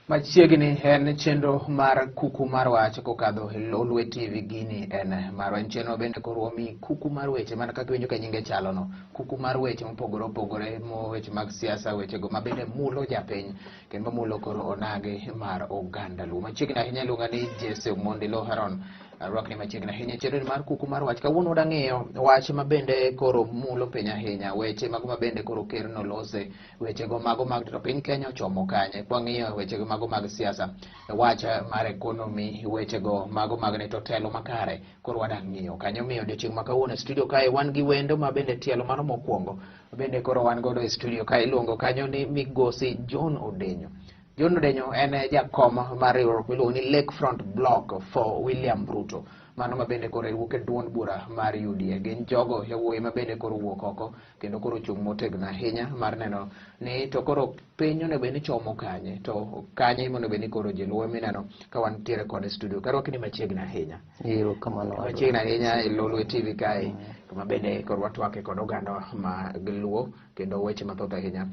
Machiegni en chenro mar kuku mar wach kokadho e Lolwe TV. Gini en marwa, en chenro bende koro wamiyi kuku mar weche mana kaka iwinjo ka nyinge chalono, kuku mar weche mopogore opogore, mo weche mag siasa, wechego ma bende mulo japiny kendo mulo koro onagi mar oganda Luo. Machiegni ahinya iluonga ni Jesse Omondi Loharon, arwakni machiegni ahinya e chenro mar kuku mar wach. Kawuono wadang'iyo wach ma bende koro mulo piny ahinya, weche mago ma bende koro ker nolose, wechego mago mag to piny Kenya ochomo kanye, kwang'iyo wechego mago mag siasa, wach mar economy, wechego mago mag ne to telo makare koro wadak ng'iyo kanyo. Miyo odiochieng' ma kawuono e studio kae wan gi wendo ma bende tielo mano mokwongo bende koro wan godo e studio kae iluongo kanyo ni Migosi John Odenyo. John Odenyo en jakom mar riwruok miluongo ni Lakefront Bloc for William Ruto, mano ma bende koro wuok e duond bura mar UDA. Gin jogo yawuoyi ma bende koro wuok oko kendo koro chung' motegno ahinya mar neno ni to koro piny onego bed ni chomo kanye, to kanye monego bed ni koro ji luwo mineno ka wantiere kode e studio. Karwaki ni machiegni ahinya. Erokamano. Machiegni ahinya e Lolwe TV kae, kuma bende koro watwake kod oganda mag Luo kendo weche mathoth ahinya.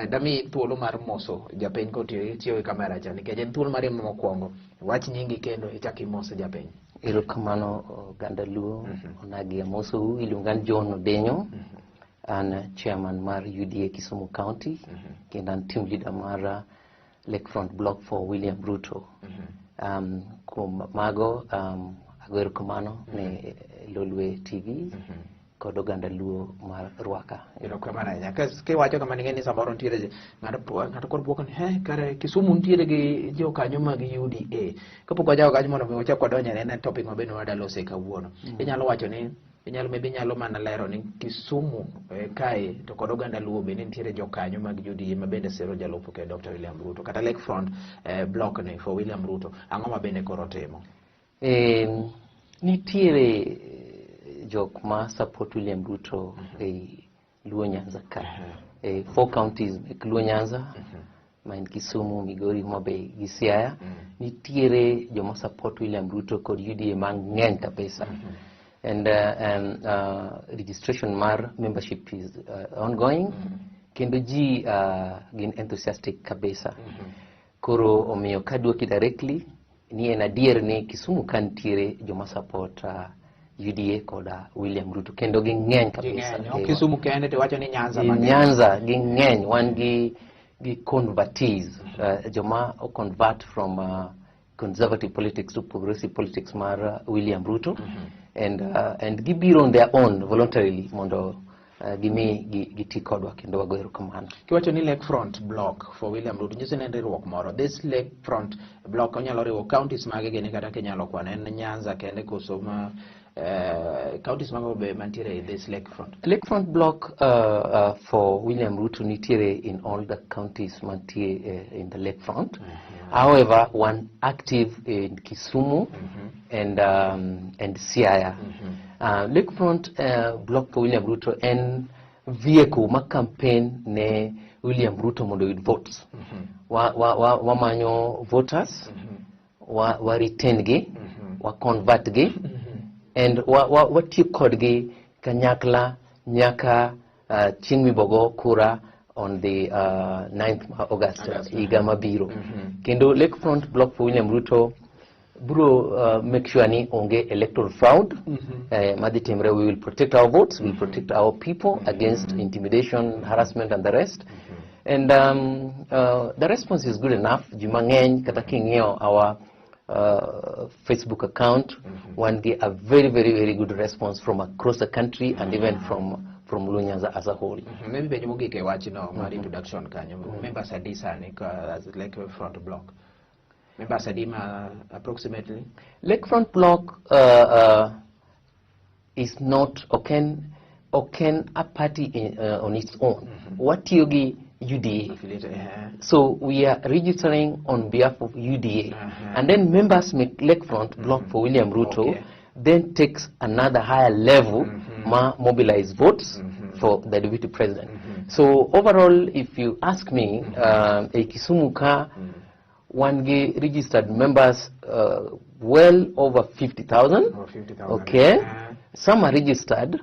Dami thuolo mar moso japiny kotiyo tiyo gi kamera cha, nikech en thuolo mari mokwongo. Wach nyingi kendo ichak imos japiny. Erokamano oganda Luo, onagi amosou, iluonga ni John Odenyo. An chairman mar UDA Kisumu County, kendo an team leader mar Lakefront Bloc for William Ruto. Kuom mago, ago erokamano ne Lolwe TV kod oganda Luo mar Rwaka. Erokamano ahinya. Kiwacho kamano, ing'e ni samoro nitiere ng'ato koro bwoko ni he kare Kisumu nitiere gi jokanyo mag UDA. Kapok wachako kanyo mondo mi wachak wadonj e topic ma bende wadwa lose kawuono. Inyalo wacho ni inyalo maybe inyalo mana lero ni Kisumu kae to kod oganda Luo bende nitiere jokanyo mag UDA ma bende sero jalup ker Dr. William Ruto kata Lakefront Bloc ni for William Ruto, ang'o ma bende koro timo? Nitiere jok ma support William Ruto e Luo Nyanza ka. Four counties mek Luo Nyanza, ma en Kisumu, Migori, Homa Bay gi Siaya. Nitiere joma support William Ruto kod UDA mang'eny kabisa. And registration mar membership is ongoing. Kendo ji gin enthusiastic kabisa. Koro omiyo kaduoki directly ni en adier ni Kisumu ka nitiere joma support UDA kod William Ruto kendo ging'eny kabisa. Ging'eny. Ok Kisumu kende, to iwacho ni Nyanza Gi mang'eny. Nyanza ging'eny, wan gi convertees, joma o convert from conservative politics to progressive politics mar William Ruto, and gibiro on their own voluntarily mondo gimi giti kodwa kendo wago erokamano. Kiwacho ni Lakefront Bloc for William Ruto, nyiso ni en riwruok moro. This Lakefront Bloc onyalo riwo counties mage gini kata kinyalo kwano en Nyanza kende koso ma counties mago be mantiere e this Lakefront? Lakefront Bloc for William Ruto nitiere in all the counties mantie in the Lakefront. However, one active in Kisumu and Siaya. Lakefront Bloc for William Ruto en vehicle ma campaign ne William Ruto mondo oyud votes. Wamanyo voters, wa retain gi, wa convert gi, and watiyo kodgi kanyakla nyaka chieng' mibogo kura on the 9th ma August, August, higa mabiro. Kendo Lakefront Bloc for William Ruto bro make sure ni onge electoral fraud madhi timre. We will protect our votes, we will protect our people against intimidation, harassment and the rest. And the response is good enough. Ji mang'eny, kata king'iyo our Facebook account, wan gi a very, very, very good response from across the country and even from Luo Nyanza as a whole. Maybe penjo mogik e wachno mar introduction kanyo. Members adi sani ka as Lakefront Bloc? Members adi ma approximately? Lakefront Bloc is not ok en a party on its own. Watiyo gi UDA. Affiliated. So we are registering on behalf of UDA. And then members make Lakefront Bloc for William Ruto, then takes another higher level, ma mobilize votes for the deputy president. So overall, if you ask me, e Kisumu ka, wan gi registered members well over 50,000. Over 50,000. Okay. Some are registered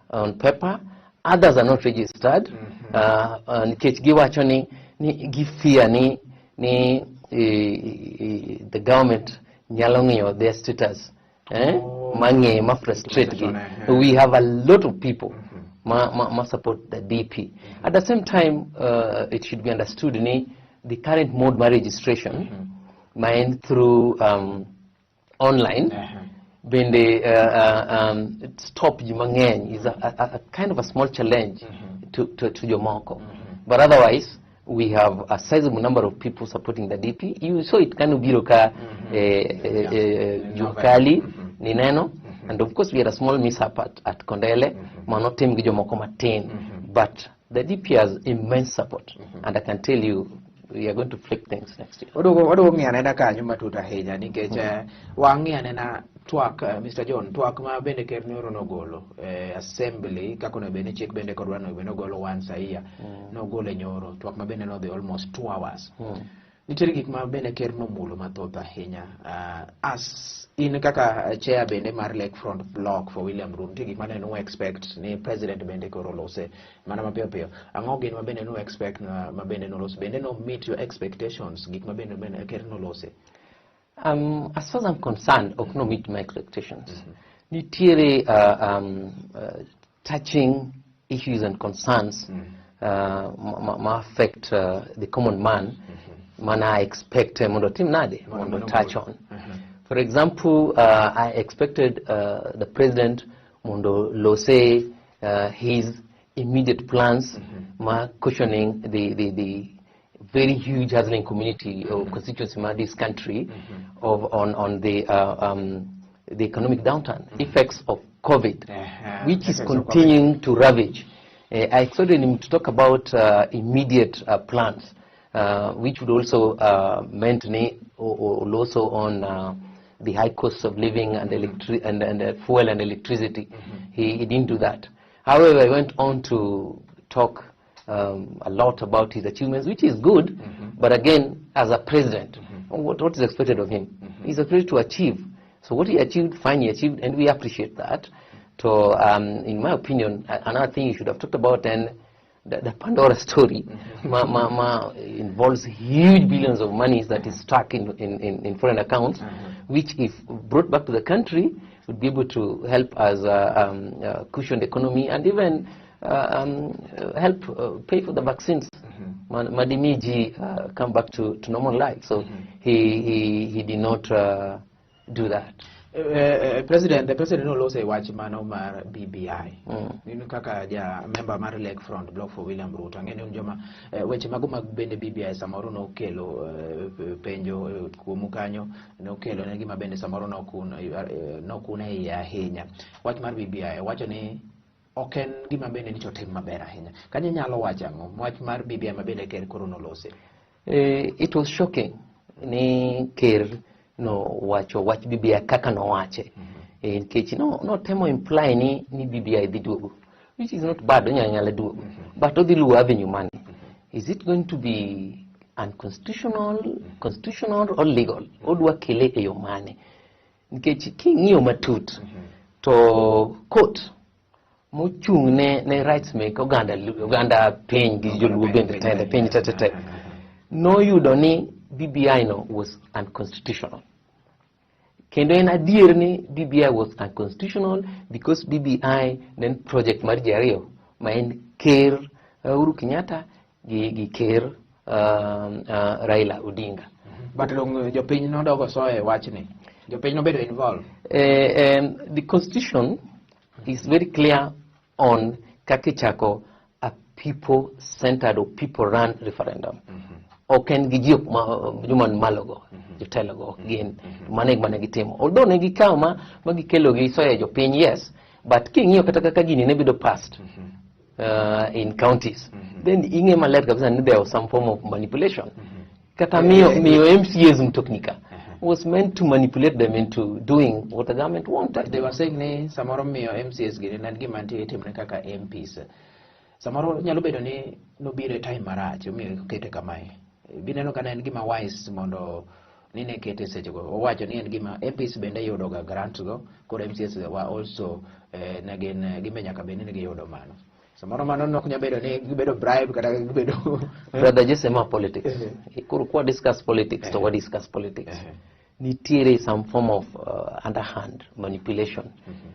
on paper, others are not registered. Nikech giwacho ni gifear ni ni the government nyalo ng'iyo their status, Oh. mang'e ma frustrate gi. We have a lot of people ma support the DP. At the same time, it should be understood ni the current mode mar registration ma en through online bende stop ji mang'eny is a kind of a small challenge to jomoko. But otherwise, we have a sizable number of people supporting the DP. You saw it kano biro ka Jua Kali nineno, and of course we had a small mishap at Kondele, manotim gi jomoko matin, but the DP has immense support, and I can tell you we are going to flip things next year. Waduogo ng'iyo anena kanyo matut ahinya nikech wang'iyo anena twak, Mr. John, twak ma bende ker nyoro nogolo assembly kaka onego bed ni chik bende kodwa onego bed nogolo once a year, nogolo e nyoro twak ma bende nodhi almost 2 hours. Nitiere gik ma bende ker nomulo mathoth ahinya. As in kaka chair bende mar Lakefront Block for William Ruto, nitie gik mane nu expect ni president bende koro olose mana mapiyo piyo. Ang'o gin ma bende nu expect ma bende nolos bende no meet your expectations, gik ma bende ker nolose? As far as I'm concerned, ok no meet my expectations. Nitiere touching issues and concerns ma affect the common man mana I expect mondo tim nade mondo touch on. For example, I expected the president mondo lose his immediate plans ma cushioning the very huge hustling community or constituency ma this country of on the economic downturn, effects of COVID, which is Effects of COVID. Continuing to ravage. I expected him to talk about immediate plans, which would also meant ni or also on the high costs of living and and fuel and electricity. He didn't do that. However, he went on to talk a lot about his achievements, which is good. But again, as a president, what is expected of him? He's expected to achieve. So what he achieved, fine, he achieved, and we appreciate that. So, in my opinion, another thing you should have talked about, and the Pandora story, ma involves huge billions of monies that is stuck in foreign accounts, which if brought back to the country, would be able to help us cushion the economy and even help pay for the vaccines. Madimiji come back to normal life. So he did not do that. President, the president noloso e wach mano mar BBI. In kaka ja member mar Lakefront Block for William Ruto, ang'e ni un joma weche mago mag bende BBI samoro nokelo penjo kuomu kanyo, nokelo ne gima bende samoro nokun e iye ahinya. Wach mar BBI wacho ni ok en gima bende nyicho tim maber ahinya. Kanyo inyalo wacho ang'o? Wach mar BBI ma bende ker koro nolose. It was shocking ni ker no wacho wach BBI kaka nowache. Nikech no notemo imply ni BBI dhi duogo, which is not bad, onyalo nyala duogo, but odhi luwo avenue mane? Is it going to be unconstitutional, constitutional or legal? Odwa kele e yo mane? Nikech king'iyo matut to court mochung' ne rights mek oganda piny gi joluo bende tende piny te te te noyudo ni BBI no was unconstitutional. Kendo en adier ni BBI was unconstitutional because BBI ne en project mar ji ariyo ma en ker Uhuru Kenyatta gi ker Raila Odinga. But dong jopiny nodogo soe wachni. Jopiny nobedo involved. The constitution is very clear on kaka ichako a people centered or people run referendum. Ok en gi ji joma ni malo go, jotelo go ok gin mano e gima ne gitimo, although ne gikawo ma gikelo gi soya jopiny, yes, but king'iyo kata kaka gini ne bedo passed in counties, then ing'e maler kabisa ni there was some form of manipulation. Kata miyo MCAs mtokni ka was meant to manipulate them into doing what the government wanted. They were saying ni samoro miyo MCAs gini ne en gima nitie itimre kaka MPs. Samoro nyalo bedo ni nobiro e time marach, omiyo okete kamae. Bineno ka ne en gima wise mondo ni ne kete sechego. Owacho ni en gima MPs bende yudo ga grants go, koro MCAs were also ne gin gimbe nyaka bed ni ne giyudo mano. Samoro mano nok nyal bedo ni gibedo bribe kata gibedo. Brother Jesse, ma politics. Koro kwa discuss politics to wa discuss politics. Nitiere some form of underhand manipulation.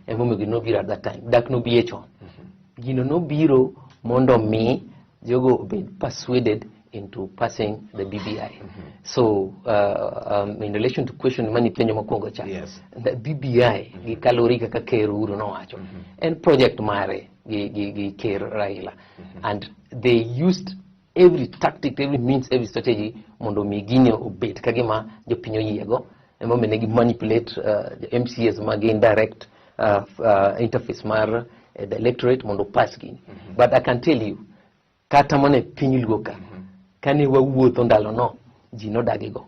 Emomiyo gino nobiro at that time. Dak nobie chon. Gino nobiro mondo mi jogo obed persuaded into passing the BBI. So in relation to question manipenjo mokwongo cha, the BBI gi kalori kaka Ker Uhuru nowacho, en project mare gi Ker Raila. And they used every tactic, every means, every strategy mondo mi gini obed ka gima jopiny oyiego. Emomiyo ne gi manipulate the MCAs ma gin direct interface mar the electorate mondo pass gini. But I can tell you, kata mana e piny Luo ka, kane wawuotho ndalono, ji nodagigo.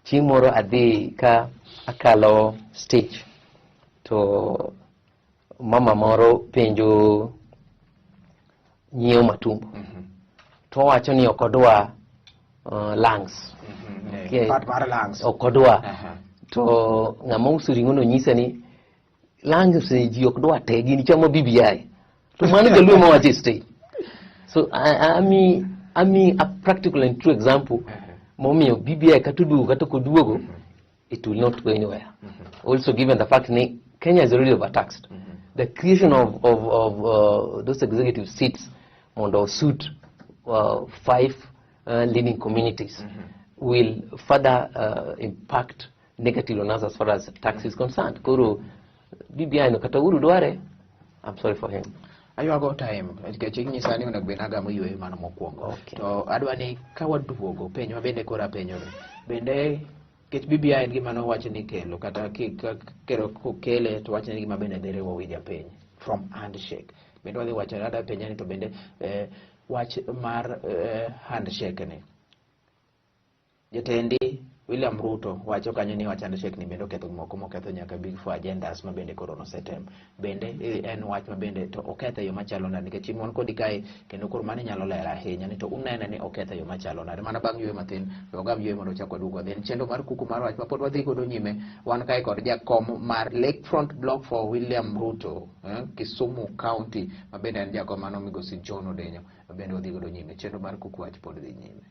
Chieng' moro adhi ka akalo stage, to mama moro penjo nyiewo matumbo. To owacho ni ok odwa lungs. Okay. Part mar lungs. Ok odwa. To ng'ama uso ring'o no nyise ni lungs ji ok dwa te, gini chamo BBI. To mano jaluo mawacho e stage. So ami a practical and true example momiyo BBI kata oduogo kata ok oduogo, it will not go anywhere. Also given the fact ni Kenya is already overtaxed. The creation of those executive seats mondo suit five leading communities will further impact negatively on us as far as tax is concerned. Koro BBI no kata Uhuru dware, I'm sorry for him. Aywago time nikech inyisa ni onego bed nagamo yweyo mano mokwongo. To adwa ni ka waduogo penjo ma bende koro apenjo ni bende nikech BBI en gima nowacho ni kelo kata kero kokele to wacho ni gima bende dhi riwo wi japiny from handshake. Bende wadhi wacho ada penja ni to bende wach mar handshake ni jatendi William Ruto wacho kanyo ni wach handshake ni bende oketho gik moko moketho nyaka big four agendas ma bende koro nosetem. Bende en wach ma bende to oketho e yo machalo nade nikech in wan kodi kae kendo koro mano inyalo lero ahinya ni to unene ni oketho e yo machalo nade. Mana bang' yweyo mathin we wagam yweyo mondo wachak waduog wadhi. En chenro mar kuku mar wach ma pod wadhi godo nyime. Wan kae kod jakom mar Lakefront Block for William Ruto, Kisumu County ma bende en jakom mano migosi John Odenyo ma bende wadhi godo nyime. Chenro mar kuku wach pod dhi nyime.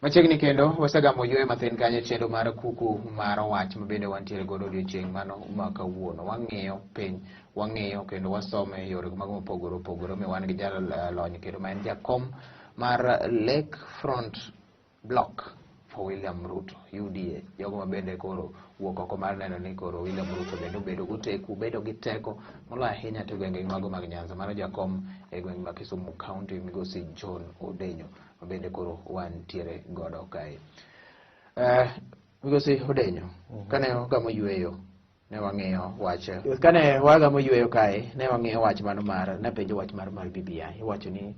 Machiegni kendo wasegamo yweyo mathin kanyo e chenro mar kuku mar wach ma bende wantiere godo odiochieng' mano ma kawuono. Wang'iyo piny, wang'iyo kendo wasome e yore mago mopogore opogore mi wan gi jalony kendo ma en jakom mar Lake Front Block for William Ruto UDA. Jogo ma bende koro wuok oko mar neno ni koro William Ruto bende obedo goteku, obedo gi teko moloyo ahinya to e gwenge mago mag Nyanza. Mano jakom e gweng' ma Kisumu County migosi John Odenyo ma bende koro wantiere godo kae. Migosi Odenyo, kane wagamo yweyo ne wang'iyo wach kane wagamo yweyo kae ne wang'iyo wach mano mar napenjo wach mar BBI iwacho ni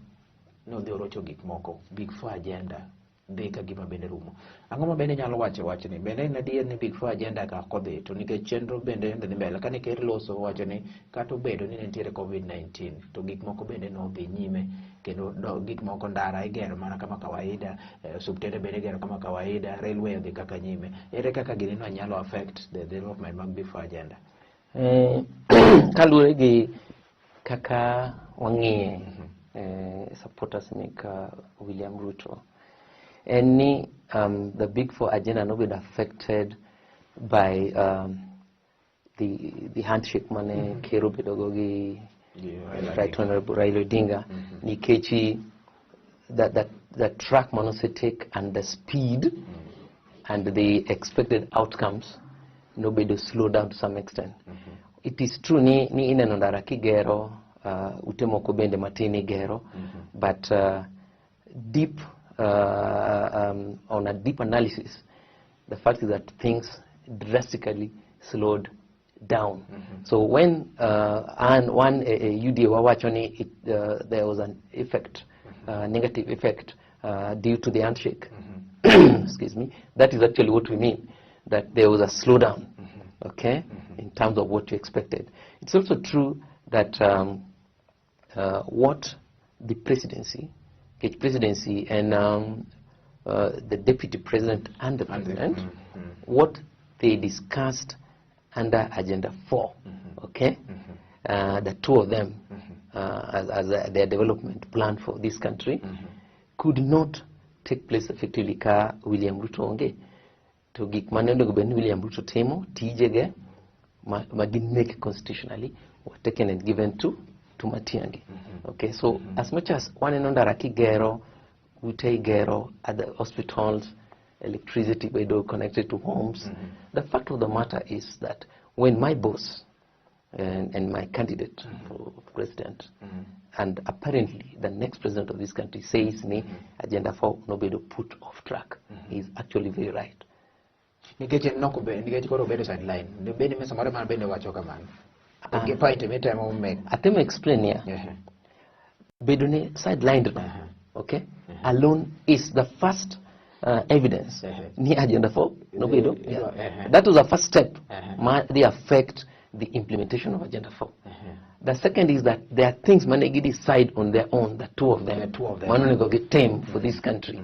nodhi orocho gik moko big four agenda Dhi ka gima bende rumo. Ang'o ma bende nyalo wacho wachni? Bende en adier ni Big Four agenda ka ok odhi to nikech chenro bende dhi mbele kane ker loso wacho ni kata obedo ni ne nitiere COVID-19 to gik moko bende nodhi nyime kendo gik moko ndara igero mana kama kawaida, osiptende bende igero kama kawaida, railway odhi kaka nyime. Ere kaka gini no nyalo affect the development mag Big Four agenda? Kaluwore gi kaka wang'iye, supporters mek William Ruto en ni the Big Four agenda nobedo affected by the handshake mane ker obedogo gi Right Honorable Raila Odinga, nikech the track mane osetake and the speed and the expected outcomes nobedo slow down to some extent. It is true ni ineno ndara kigero, ute moko bende matin igero, but deep on a deep analysis, the fact is that things drastically slowed down. So when and one UDA wawacho ni there was an effect, negative effect due to the handshake. Excuse me. That is actually what we mean, that there was a slowdown, okay, in terms of what you expected. It's also true that what the presidency, each presidency and the deputy president and the president, what they discussed under Agenda 4, okay, the two of them, as their development plan for this country, could not take place effectively ka William Ruto onge. To gik mane onego bed ni William Ruto timo, tijege, ma gin make constitutionally, were taken and given to Matiang'i. Okay, so as much as waneno ndara kigero, ute igero, at the hospitals, electricity bedo connected to homes, the fact of the matter is that when my boss and my candidate for president, and apparently the next president of this country, says ni Agenda 4 nobedo put off track, is actually very right. Nikech en nok nikech koro obedo sideline. Bende mi samoro mar bende wacho kamano. Gi point mitemo make. Atemo explain here. Bedo ni sidelined no, okay, alone is the first evidence ni Agenda 4 nobedo. That was the first step ma they affect the implementation of Agenda 4. The second is that there are things mane gi decide on their own, the two of them, The two of them. Mano onego gitim for this country,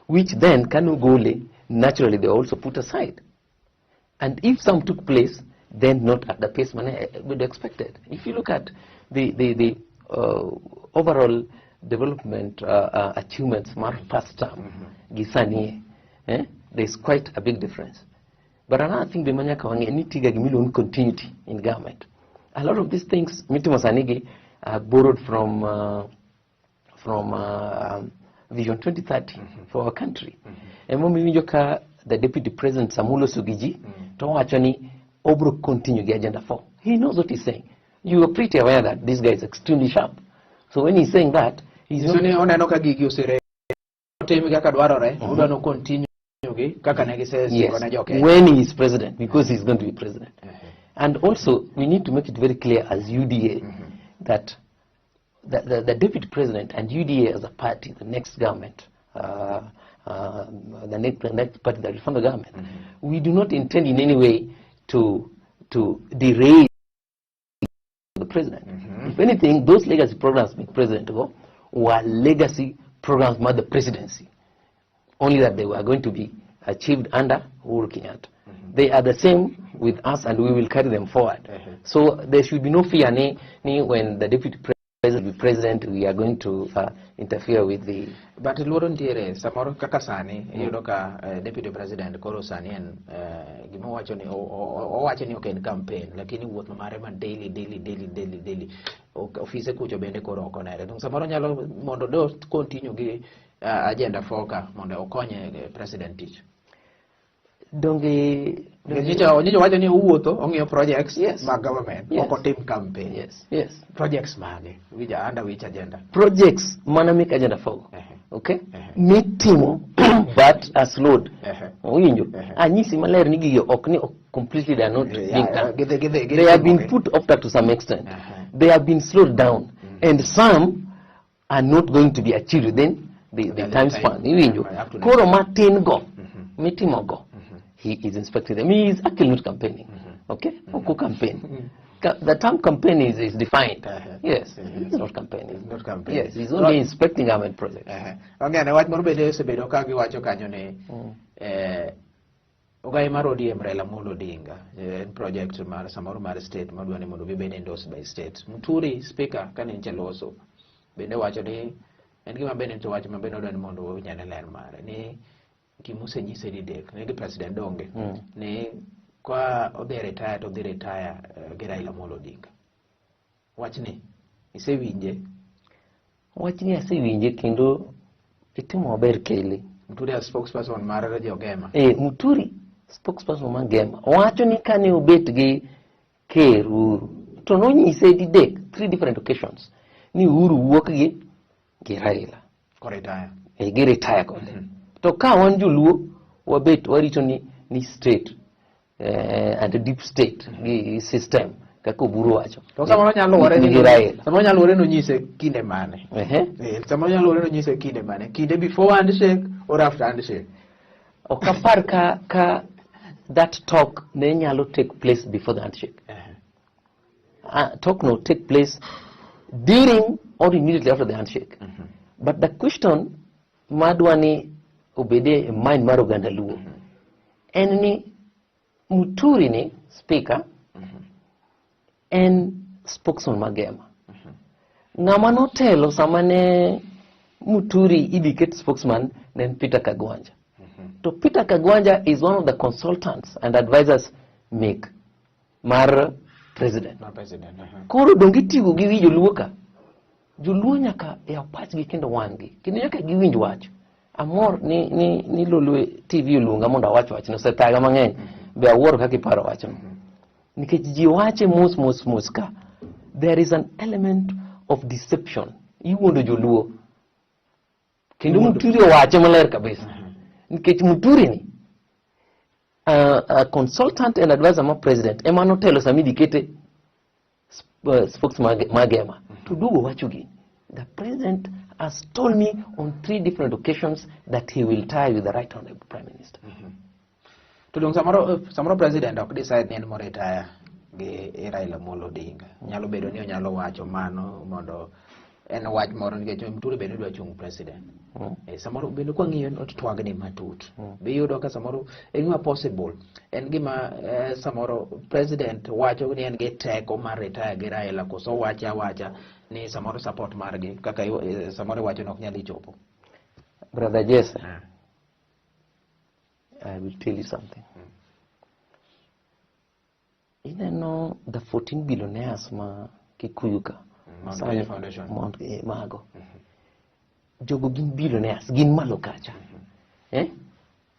which then kanogole, naturally they also put aside. And if some took place, then not at the pace mane would expected. If you look at the overall development achievements mar first term gi sani, there's quite a big difference. But another thing be manyaka wang'e ni tiga gimiluongo ni continuity in government. A lot of these things mitimo sani gi are borrowed from Vision 2030 for our country. Emomiyo iwinjo ka the deputy president samoloso gi ji to owacho ni obro continue gi Agenda 4. He knows what he's saying. You are pretty aware that this guy is extremely sharp. So when he's saying that, he's Nyiso not ni oneno ka gigi osere tim kaka dwarore, odwa no continue gi kaka ne gisesingo ne jo Kenya. When he is president, because he's going to be president. And also, we need to make it very clear as UDA that the deputy president and UDA as a party, the next government, the next party that will form the government, we do not intend in any way to derail the president. If anything, those legacy programs make president go were legacy programs not the presidency, only that they were going to be achieved under Uhuru Kenyatta. They are the same with us and we will carry them forward. So there should be no fear ni when the deputy president will be president, we are going to interfere with the. But luoro nitiere samoro kaka sani iyudo ka deputy president koro sani en gima owacho ni owacho ni ok en campaign, lakini wuoth mare ma daily daily daily daily daily ofise kucho bende koro ok onere. To samoro nyalo mondo do continue gi Agenda 4 ka mondo okony president tich. Donge. Nyicha wacho ni owuotho ong'iyo projects mag government, ok otim campaign. Projects mage? Winja under which agenda? Projects mana mek Agenda 4. Okay? Mitimo but are slowed. Owinjo? Anyisi maler ni gigi ok ni ok completely they are not being done. Gidhi They have been okay. put off track to some extent. They have been slowed down. And some are not going to be achieved within the Yeah, the time time. span, iwinjo? Up to Koro matin go mitimo go, he is inspecting them. He is actually not campaigning, okay? Ok campaign. The term campaign is defined. Yes, he's not campaigning. He's not campaigning. Yes, he's only inspecting government projects. Wang'e wach moro bende osebedo ka giwacho kanyo ni ogai mar ODM Raila Amolo Odinga en project mar samoro mar state madwa ni mondo gibed endorsed by state. Muturi, speaker, kane nyicha loso bende wacho ni en gima bende nitie wach ma bende odwa ni mondo wawinj ane ler mare ni gima osenyise didek ni gi president donge ni ka odhi retire to odhi retire gi Raila Amolo Odinga. Wachni isewinje? Wachni asewinje kendo itimo maber kele. Muturi as spokesperson mar jogema. Muturi, spokesperson mar Gema, owacho ni kane obet gi ker Uhuru to nonyise didek, three different occasions, ni Uhuru wuok gi Raila. Koretire. Gi retire kode. To ka wan joluo wabet warito ni state and deep state gi system kaka Oburu wacho. To samoro nyalo luwore ni Gi Raila. Samoro nyalo luwore ni onyise kinde mane. Samoro nyalo luwore ni onyise kinde mane. Kinde before handshake or after handshake. Ok apar ka that talk ne nyalo take place before the handshake. Talk no take place during or immediately after the handshake. But the question madwa ni obede e mind mar oganda Luo en ni Muturi ni speaker en spokesman mar Gema. Ng'ama notelo sama ne Muturi idhi ket spokesman ne en Peter Kagwanja. To Peter Kagwanja is one of the consultants and advisors mek mar president. Mar president. Koro donge itigo gi wi joluo ka? Joluo nyaka yaw pachgi kendo wang'gi kendo nyaka giwinj wach. Amor ni Lolwe TV oluonga mondo awach wachno, osethaga mang'eny. Be awuoro kaka iparo wachno. Nikech ji wache mos mos mos ka. There is an element of deception. Iwuondo joluo. Kendo Muturi owache maler kabisa. Nikech Muturi ni consultant and advisor ma president ema notelo sama idhi kete spokesman mar Gema. To duogo wacho gini. The president has told me on three different occasions that he will tie with the right honorable prime minister. To dong samoro president ok decide ni en moretire gi Raila Amolo Odinga. Nyalo bedo ni onyalo wacho mano mondo en wach moro nikech Muturi bende dwa chung president. Samoro bende kwang'iyo not twagni matut. Be iyudo ka samoro en gima possible. En gima samoro president wacho ni en gi teko mar retire gi Raila koso wacha awacha ni samoro support margi kaka samoro iwacho ni ok nyal chopo. Brother Jesse, I will tell you something. Ineno the 14 billionaires ma Kikuyu ka. Mount Kenya Foundation. Mount mago. Jogo gin billionaires, gin malo kacha.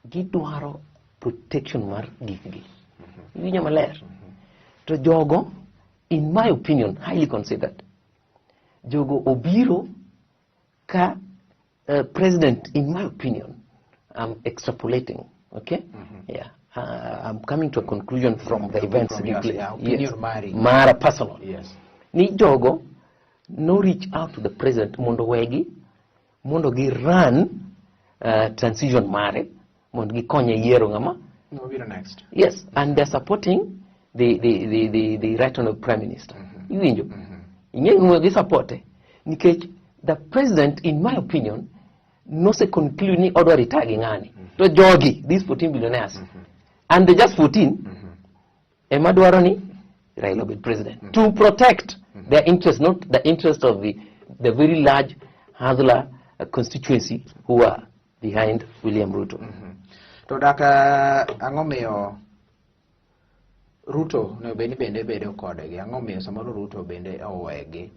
Gidwaro protection mar gikgi. Iwinjo maler? To jogo, in my opinion, highly considered. Jogo obiro ka president, in my opinion, I'm extrapolating, okay? Yeah. I'm coming to a conclusion from the events From in your place. Opinion Yes. mari. Mara personal. Ni jogo no reach out to the president mondo wegi mondo gi run transition mare mondo gikonye yiero ng'ama No, biro next. Yes, and they're supporting the right honorable prime minister. Iwinjo? Ing'e gimomiyo gi-supporte? Nikech the president, in my opinion, nose conclude ni odwa retire gi ng'ani. To jogi, these 14 billionaires, and they just 14, ema dwaro ni Raila obed president. To protect their interest, not the interest of the very large hustler constituency who are behind William Ruto. To dak ang'o miyo Ruto onego bed ni bende bedo kodgi? Ang'o miyo samoro Ruto bende owegi?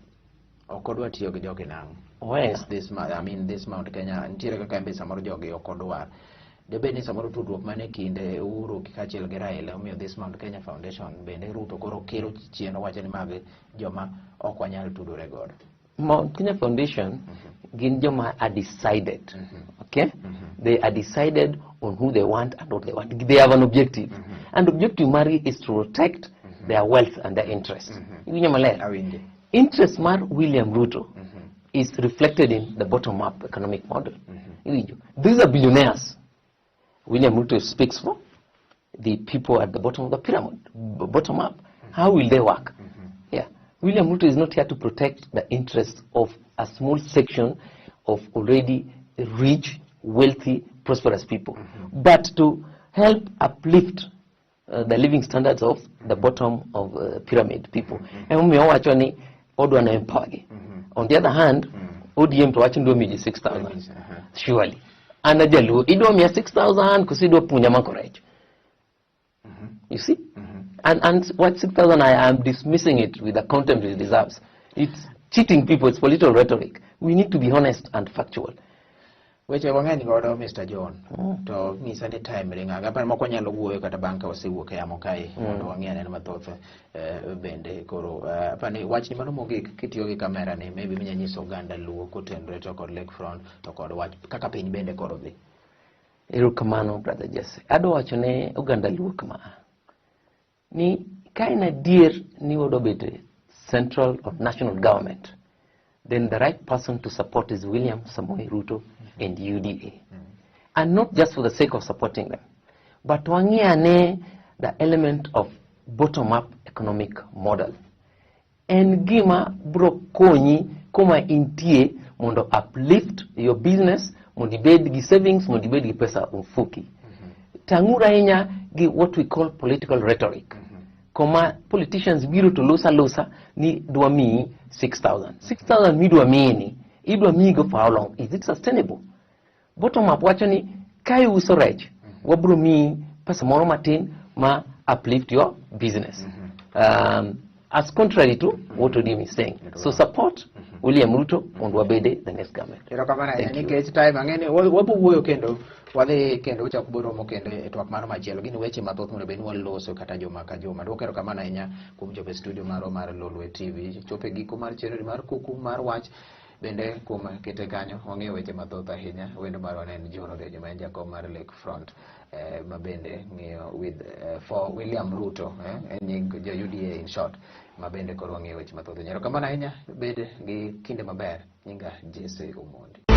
Ok odwa tiyo gi jogi nang'o? Oweyo. I mean, this Mount Kenya nitiere kaka en be samoro jogi ok odwar. Debed ni samoro tudruok mane kind Uhuru kaachiel gi Raila omiyo this Mount Kenya Foundation bende Ruto koro kelo chien owacho ni magi joma ok wanyal tudore godo. Mount Kenya Foundation gin joma are decided. Okay? They are decided on who they want and what they want. They have an objective. And objective margi is to protect their wealth and their interest. Iwinjo maler? Awinje. Interest mar William Ruto. is reflected in the bottom up economic model. Iwinjo? These are billionaires. William Ruto speaks for the people at the bottom of the pyramid, bottom up. How will they work? Yeah. William Ruto is not here to protect the interests of a small section of already rich, wealthy, prosperous people, but to help uplift the living standards of the bottom of pyramid people. Emomiyo owacho ni odwa na empower gi. On the other hand, ODM to wacho ni dwa miyo ji 6,000. Surely. An a jaluo, idwa miya 6,000 koso idwa puonja mako rech? You see? And what 6,000, I am dismissing it with the contempt it deserves. It's cheating people, it's political rhetoric. We need to be honest and factual. Weche wang'eny godo, Mr. John, to ng'isa ni time ringo aparo moko wanyalo wuoyo kata bang' ka wasewuok e yamo kae mondo wang'i anena mathoth bende koro apani wachni mano mogik kitiyo gi kamera ni maybe minya nyiso oganda luo kotenore to kod Lakefront to kod wach kaka piny bende koro dhi. Erokamano, brother Jesse. Adwa wacho ne oganda luo kama. Ni ka en adier ni wadwa bet e central or national government, then the right person to support is William Samoei Ruto and UDA. And not just for the sake of supporting them, but wang'i ane the element of bottom-up economic model. En gima bro konyi kuma intie mondo uplift your business, mondo ibed gi savings, mondo ibed gi pesa mfuki. Tang'uru ahinya gi what we call political rhetoric. Koma politicians biro to losa losa ni dwa miyi 6,000. 6,000 midwa miyi ni, idwa miyi go for how long? Is it sustainable? Bottom up wacho ni ka iuso rech, wabro miyi pesa moro matin ma uplift your business. As contrary to what ODM is saying. So support William Ruto mondo wabede the next government. Erokamano ahinya. Thank you. Nikech time ang'e ni wabo wuoyo kendo wadhi kendo wachako boromo kendo e twak mano machielo. Gin weche mathoth mondo bed ni waloso kata juma ka juma. Duoko erokamano ahinya kuom chopo e studio marwa mar Lolwe TV. Chopo e giko mar chenro mar kuku mar wach bende kuom kete kanyo wang'eyo weche mathoth ahinya. Wendo marwa ne en John Orenjo ma en jakom mar Lakefront ma bende ng'iyo with for William Ruto, en nying jo UDA in short, ma bende koro wang'eyo weche mathoth. Erokamano ahinya, bed gi kinde maber. Nyinga Jesse Omondi.